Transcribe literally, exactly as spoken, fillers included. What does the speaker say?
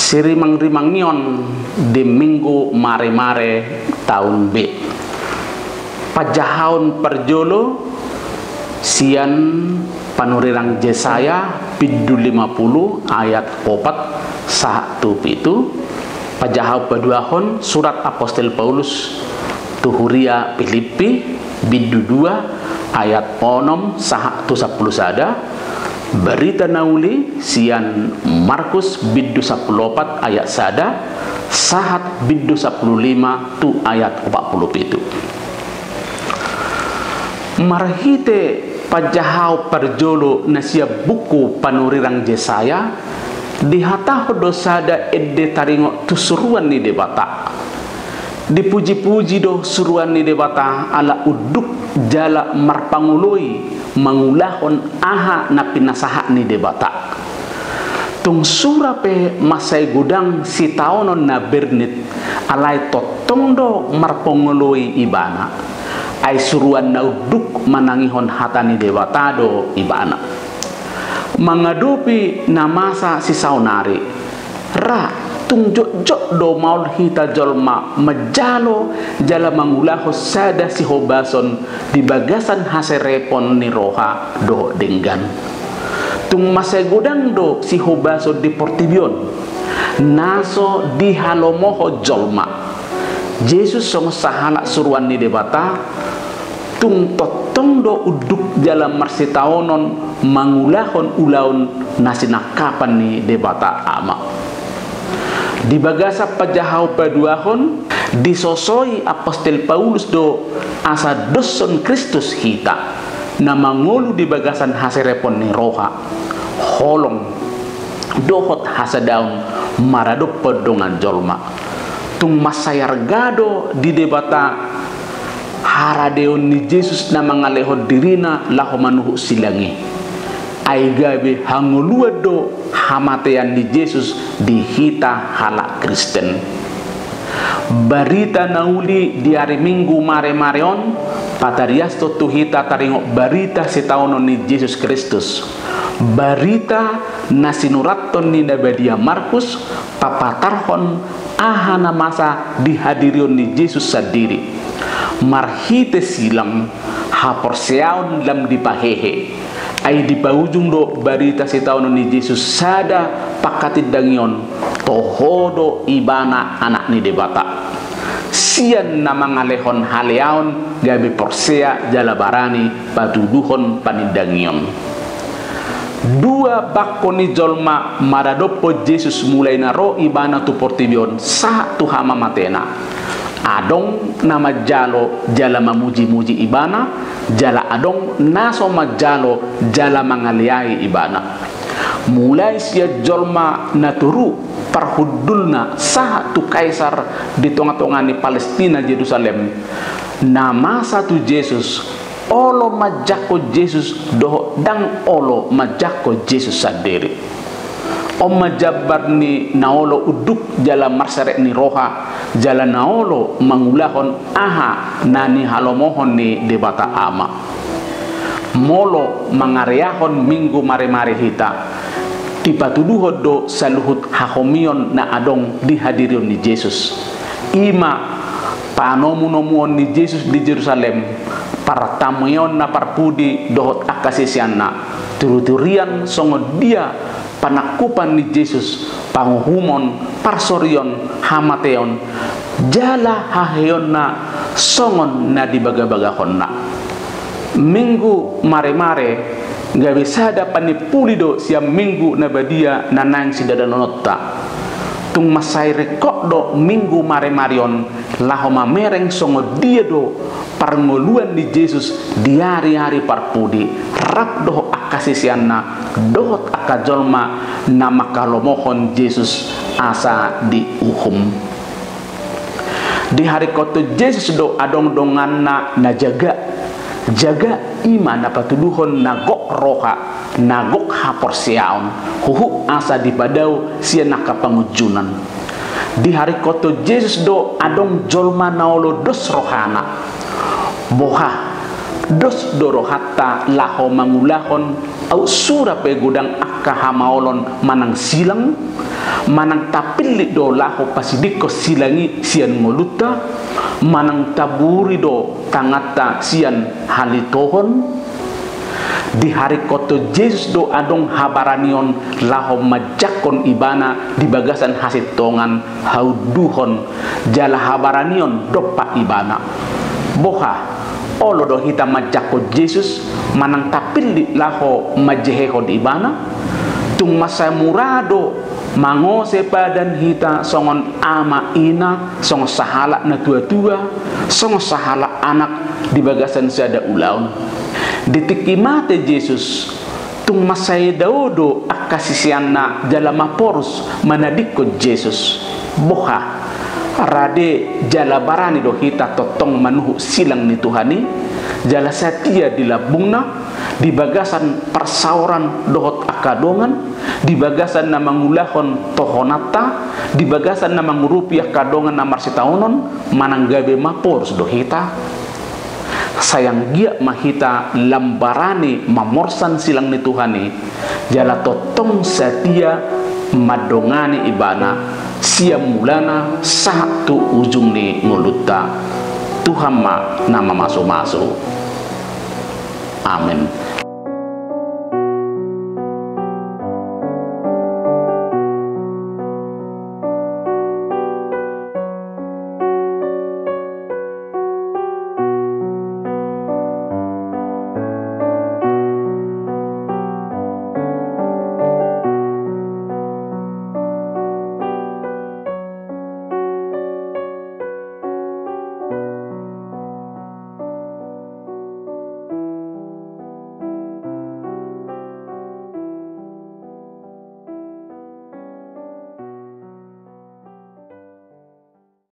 Sirimangrimang ni on di Minggu Maremare taon B. Pajahaon parjolo sian panurirang Jesaya bindu lima pulu ayat opat sahat tu pitu. Pajahaon paduahon surat Apostel Paulus tu huria Pilippi bindu dua ayat onom sahat tu sampulu sada. Barita na uli sian Markus bindu sampulu opat ayat sada sahat bindu sampulu lima tu ayat opat pulu pitu. Marhite pajahaon parjolo na sian buku panurirang Jesaya, dihatahon do sada ende taringot tu suruan ni Debata. Dipujipuji do suruan ni Debata ala unduk jala marpangoloi mangulahon aha na pinasahat ni Debata. Tung sura pe mansai godang sitaonon na bernit, alai tongtong do marpangoloi ibana. Ai suruan na unduk manangihon hata ni Debata do ibana. Mangadopi na masa sisaonari, ra tung jotjot do maol hita jolma manjalo jala mangulahon sada sihobason di bagasan haserepon ni roha dohot denggan. Tung mansai godang do sihobason di portibi on na so dihalomohon jolma. Jesus songon sahalak suruan ni Debata, tung tongtong do unduk jala marsitaonon mangulahon ulaon na sinangkapan ni Debata Ama. Di bagasan pajahaon paduahon, disosoi Apostel Paulus do asa doshon Kristus hita, na mangolu di bagasan haserepon ni roha, holong, dohot hasadaon maradophon dongan jolma. Tung mansai arga do di Debata haradeon ni Jesus na mangalehon dirina laho manuhuk silang i. Ai gabe hangoluan do hamatean ni Jesus di hita halak Kristen. Barita na uli di ari Minggu Maremare on patariashon tu hita taringot barita sitaonon ni Jesus Kristus. Barita na sinurathon ni na badia Markus papatarhon aha na masa dihadirion ni Jesus sandiri. Marhite silang, haporseaon lam dipahehe. Ai dipaujung do barita sitaonon ni Jesus sada panghatindangion, toho do ibana Anak ni Debata. Sian na mangalehon haleaon gabe porsea jala barani patuduhon panindangion. Dua bangko ni jolma maradophon Jesus mulai na ro ibana tu portibi on sahat tu hamamatena. Adong na manjalo jala mamujimuji ibana, jala adong na so manjalo jala mangaleai ibana. Mulai sian jolma na toru parhundulna sahat tu Kaisar di tongatonga ni Palestina, Jerusalem, na masa tu Jesus, olo manjangkon Jesus dohot ndang olo manjangkon Jesus sandiri. On ma jambar ni na olo unduk jala marseret ni roha, jala na olo mangulahon aha na nihalomohon ni Debata Ama. Molo mangareahon Minggu Maremare hita, dipatuduhon do saluhut hahomion na adong dihadirion ni Jesus. I ma panomunomuon ni Jesus di Jerusalem, partamueonna parpudi dohot angka siseanna, turiturian songon dia panangkupan ni Jesus, panguhumon, parsorion, hamateon, jala haheheonna songon na dibagabagahonna. Minggu Maremare gabe sada panimpuli do sian Minggu na badia na naeng sidalanonta. Tung mansai ringkot do Minggu Maremare on laho mamereng songon dia do parngoluan ni Jesus di ariari parpudi, rap dohot angka siseanna, dohot angka jolma na manghalomohon Jesus asa diuhum. Diharingkothon Jesus do adong donganna na jaga. Jaga i ma na patuduhon na gok roha, na gok haporseaon, huhut asa dipadao sian angka pangunjunan. Diharingkothon Jesus do adong jolma na olo dos rohana. Boha, dos do rohanta laho mangulahon Aut sura pe godang angka hamaolon manang silang, manang tapillit do laho pasidingkon silang i sian ngolunta, manang taburi do tanganta sian halitohon. Diharingkothon Jesus do adong habaranion laho manjangkon ibana di bagasan hasintongan, haunduhon, jala habaranion dompak ibana. Boha, olo do hita manjangkon Jesus, manang tapillit laho manjehehon ibana? Tung mansai mura do mangose padan hita songon ama ina, songon sahalak na tuatua, songon sahalak anak di bagasan sada ulaon. Di tingki mate Jesus, tung mansai dao do angka siseanna jala maporus manadingkon Jesus. Boha, rade jala barani do hita tongtong manuhuk silang ni Tuhan i, jala satia di lambungna, di bagasan parsaoran dohot angka dongan, di bagasan na mangulahon tohonanta, di bagasan na mangurupi angka dongan na marsitaonon, manang gabe maporus do hita? Sai anggiat ma hita lam barani mamorsan silang ni Tuhan i, jala tongtong satia mandongani ibana sian mulana sahat tu ujung ni ngolunta. Tuhan ma na mamasumasu. Amen.